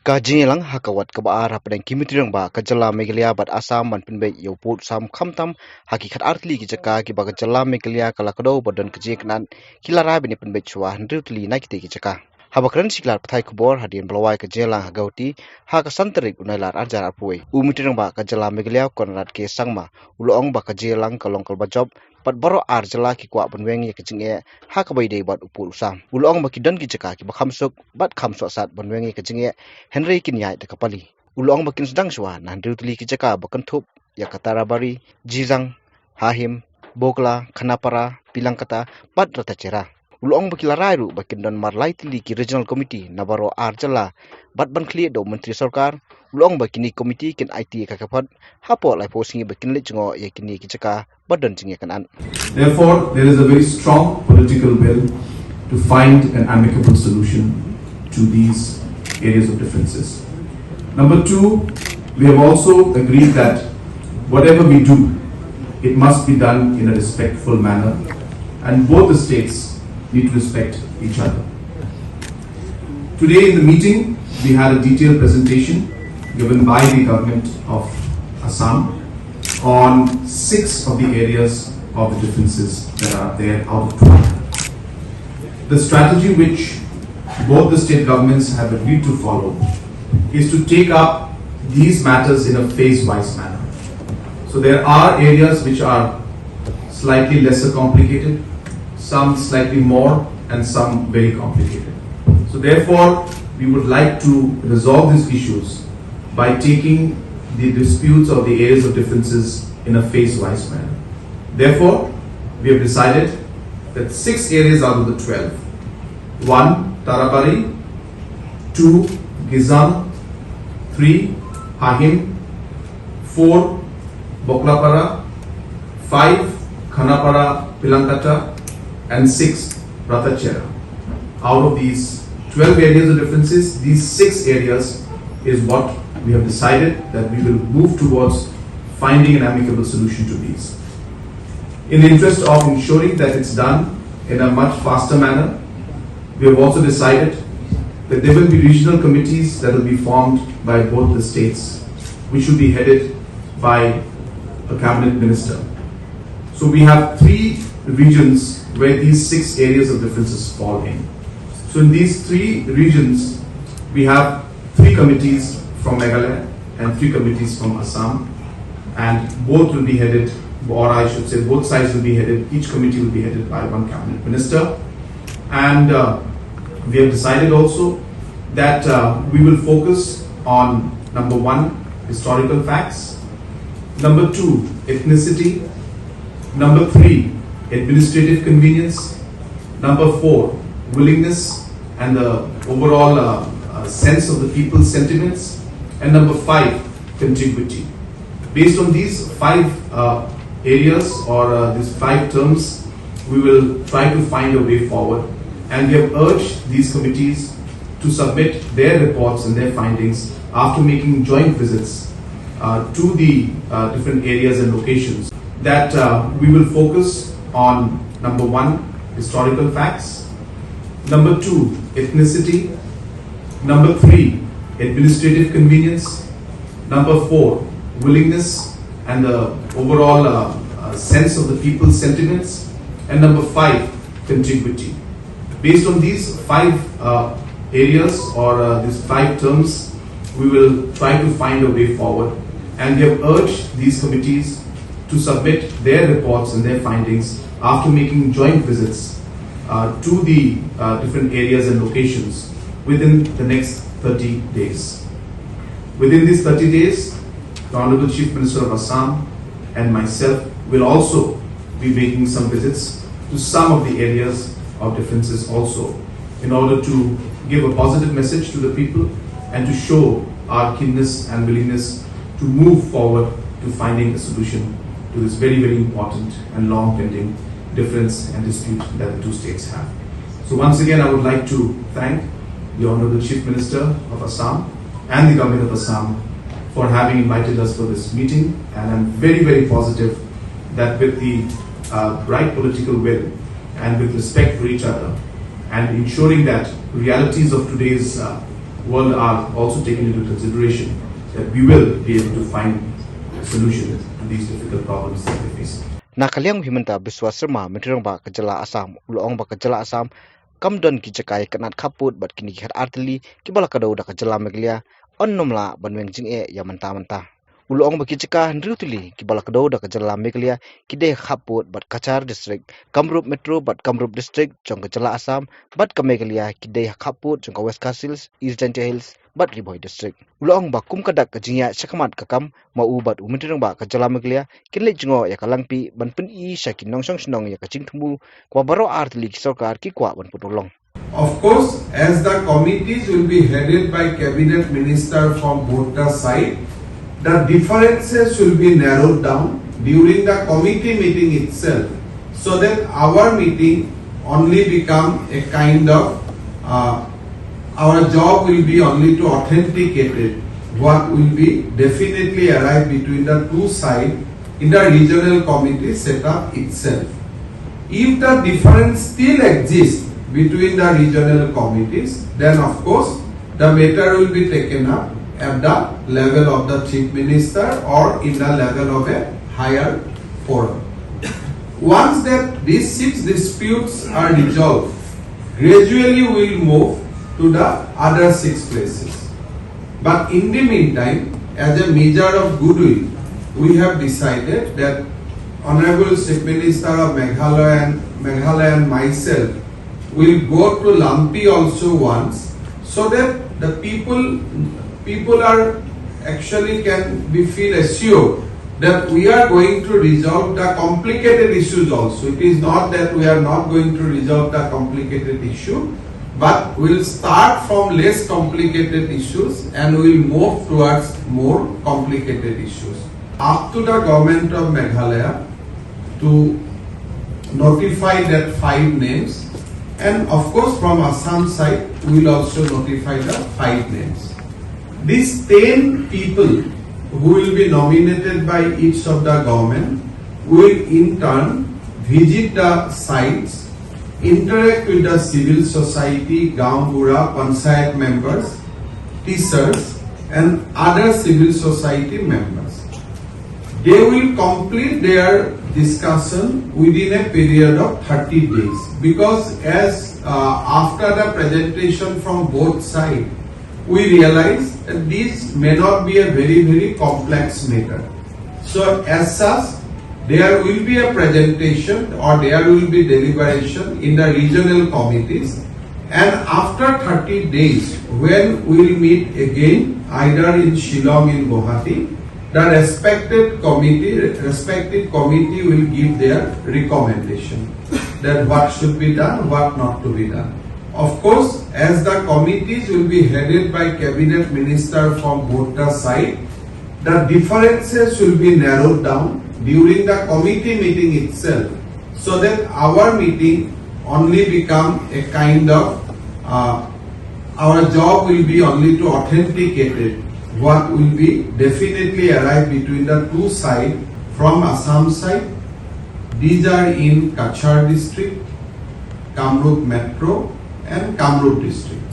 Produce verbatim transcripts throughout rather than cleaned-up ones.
Ka jingïalang ha ka wat kaba ar hapdeng ki myntri rangbah ka jylla Meghalaya bad Assam ban pynbeit ïa u pud u sam khamtam ha ki khatar tylli ki jaka kiba ka jylla Meghalaya ka la kdew ba don ka jingïakynad ki la rai ban ïa pynbeit shuwa hynriew tylli na kitei ki jaka. Haba kren sha ki lad pathai khubor hadien ba la wai ka jingïalang ha Guwahati ha ka san tarik u Nailar arhajar arphew wei, u myntri rangbah ka jylla Meghalaya Conrad K Sangma u la ong ba ka jingïalang ka long kaba jop bad baroh ar jylla ki kwah ban weng ïa ka jingeh ha kaba ïadei bad u pud u sam. U la ong ba ki don ki jaka kiba kham suk bad kham sohsat ban weng ïa ka jingeh, hynrei kin ïaid da ka pali. U la ong ba kin sdang shuwa na hynriew tylli ki jaka ba kynthup ïa ka Tarabari, Jizang, Hahim, Bokla, Khanapara, Pilangkata bad Ratachera. U la ong ba ki la rai ruh ba kin don mar lai tylli ki regional committee na baroh ar jylla bad ban khlieh da u myntri sorkar. U la ong ba kine ki committee kin aiti ïa ka khepot hapoh laiphew sngi ba kin leit jngoh ïa kine ki jaka ba don jingïakynad. Therefore, there is a very strong political will to find an amicable solution to these areas of differences. Number two, we have also agreed that whatever we do, it must be done in a respectful manner, and both the states need to respect each other. Today in the meeting, we had a detailed presentation given by the government of Assam on six of the areas of the differences that are there out of twelve. The strategy which both the state governments have agreed to follow is to take up these matters in a phase-wise manner. So there are areas which are slightly lesser complicated, some slightly more, and some very complicated. So therefore, we would like to resolve these issues by taking the disputes or the areas of differences in a phase-wise manner. Therefore, we have decided that six areas out of the twelve, one, Tarabari, two, Gizang, three, Hahim, four, Boklapara, five, Khanapara Pilangkata, and six, Ratachera. Out of these twelve areas of differences, these six areas is what we have decided that we will move towards finding an amicable solution to these. In the interest of ensuring that it's done in a much faster manner, we have also decided that there will be regional committees that will be formed by both the states, which will be headed by a cabinet minister. So we have three regions where these six areas of differences fall in. So in these three regions, we have three committees from Meghalaya and three committees from Assam, and both will be headed, or I should say, both sides will be headed, each committee will be headed by one cabinet minister. And uh, we have decided also that uh, we will focus on, number one, historical facts, number two, ethnicity, number three, administrative convenience, number four, willingness and the overall uh, uh, sense of the people's sentiments, and number five, contiguity. Based on these five uh, areas or uh, these five terms, we will try to find a way forward. And we have urged these committees to submit their reports and their findings after making joint visits uh, to the uh, different areas and locations. That uh, we will focus on, number one, historical facts, number two, ethnicity, number three, administrative convenience, number four, willingness and the overall uh, uh, sense of the people's sentiments, and number five, contiguity. Based on these five uh, areas or uh, these five terms, we will try to find a way forward. And we have urged these committees to submit their reports and their findings after making joint visits uh, to the uh, different areas and locations within the next thirty days. Within these thirty days, the Honorable Chief Minister of Assam and myself will also be making some visits to some of the areas of differences also, in order to give a positive message to the people and to show our keenness and willingness to move forward to finding a solution to this very, very important and long pending difference and dispute that the two states have. So once again, I would like to thank the Honorable Chief Minister of Assam and the Government of Assam for having invited us for this meeting, and I'm very, very positive that with the uh, right political will and with respect for each other and ensuring that realities of today's uh, world are also taken into consideration, that we will be able to find solutions to these difficult problems that we face. Na ka liang u hynmen ta Biswa Sarma, Myntri Rangbah ka jylla Assam, u la ong ba ka jylla Assam kam don ki jaka ïa ka tnat khappud bad kine ki khatar tylli kiba la kdew da ka jylla Meghalaya yn nym lah ban weng jingeh ïa mynta mynta. U la ong ba ki jaka hynriew tylli kiba la kdew da ka jylla Meghalaya ki dei ha khappud bad Cachar District, Kamrup Metro bad Kamrup District jong ka jylla Assam, bad ka Meghalaya ki dei ha khappud jong ka West Khasi Hills, East Jaintia Hills bad Ri Bhoi District. U la ong ba kum ka dak ka jingïaid shakhmat ka kam, ma u bad u Myntri Rangbah ka jylla Meghalaya kin leit jngoh ïa ka Langpih ban pyni sha ki nongshong shnong ïa ka jingthmu kaba baroh artylli ki sorkar ki kwah ban pynurlong. Of course, as the committees will be headed by cabinet minister from both the side, the differences will be narrowed down during the committee meeting itself, so that our meeting only become a kind of, uh, our job will be only to authenticate it, what will be definitely arrive between the two sides in the regional committee setup itself. If the difference still exists between the regional committees, then of course the matter will be taken up at the level of the Chief Minister or in the level of a higher forum. Once that these six disputes are resolved, gradually we'll move to the other six places. But in the meantime, as a measure of goodwill, we have decided that Honorable Chief Minister of Meghalaya and, Meghalaya and myself will go to Langpih also once, so that the people, people are actually can be feel assured that we are going to resolve the complicated issues also. It is not that we are not going to resolve the complicated issue, but we'll start from less complicated issues and we'll move towards more complicated issues. Up to the government of Meghalaya to notify that five names, and of course from Assam side we'll also notify the five names. These ten people who will be nominated by each of the government will in turn visit the sites, interact with the civil society, gaon bura, panchayat members, teachers, and other civil society members. They will complete their discussion within a period of thirty days, because as, uh, after the presentation from both sides, we realize that this may not be a very, very complex matter. So as such, there will be a presentation or there will be deliberation in the regional committees, and after thirty days, when we'll meet again, either in Shillong, in Guwahati, the respected committee, respective committee will give their recommendation that what should be done, what not to be done. Of course, as the committees will be headed by cabinet minister from both the side, the differences will be narrowed down during the committee meeting itself, so that our meeting only become a kind of, uh, our job will be only to authenticate it, what will be definitely arrive between the two side. From Assam side, these are in Cachar district, Kamrup Metro and Kamrup district.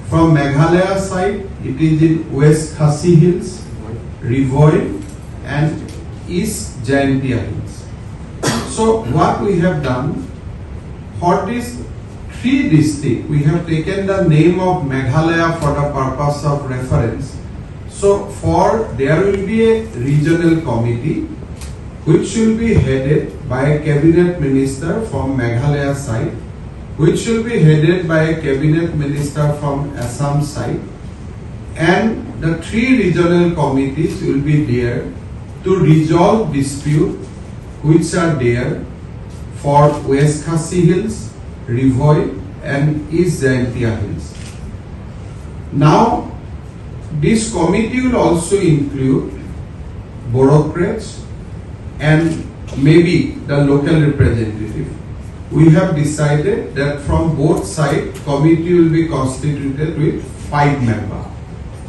From Meghalaya side, it is in West Khasi Hills, Ri Bhoi and East Jaintia Hills. So what we have done, for these three districts, we have taken the name of Meghalaya for the purpose of reference. So for, there will be a regional committee which will be headed by a cabinet minister from Meghalaya side, which will be headed by a cabinet minister from Assam side, and the three regional committees will be there to resolve dispute which are there for West Khasi Hills, Ri Bhoi and East Jaintia Hills. Now, this committee will also include bureaucrats and maybe the local representative. We have decided that from both sides, committee will be constituted with five members.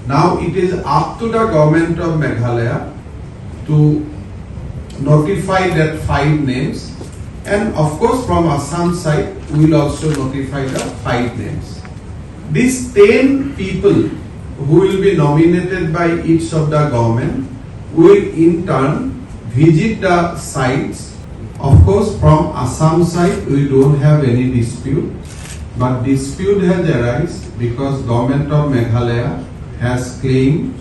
Now it is up to the government of Meghalaya to notify that five names, and of course from Assam side we will also notify the five names. These ten people who will be nominated by each of the government will in turn visit the sites. Of course, from Assam side, we don't have any dispute, but dispute has arisen because Government of Meghalaya has claimed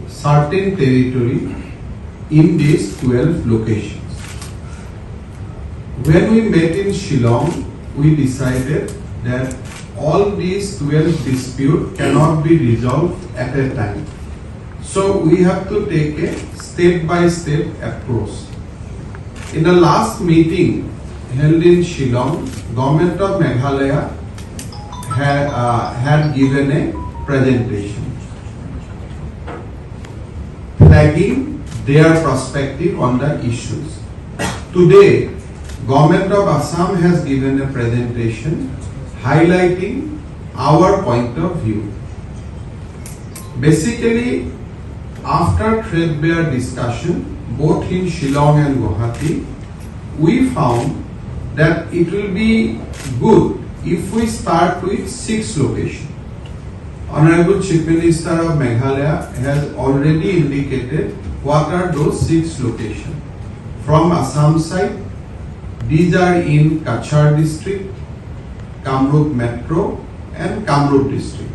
certain territory in these twelve locations. When we met in Shillong, we decided that all these twelve disputes cannot be resolved at a time. So we have to take a step by step approach. In the last meeting held in Shillong, Government of Meghalaya had, uh, had given a presentation flagging their perspective on the issues. Today, Government of Assam has given a presentation highlighting our point of view. Basically, after threadbare discussion, both in Shillong and Guwahati, we found that it will be good if we start with six locations. Honorable Chief Minister of Meghalaya has already indicated what are those six locations. From Assam side, these are in Cachar district, Kamrup Metro, and Kamrup district.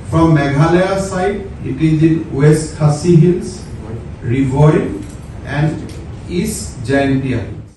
From Meghalaya side, it is in West Khasi Hills, Ri Bhoi, and East Jaintia Hills.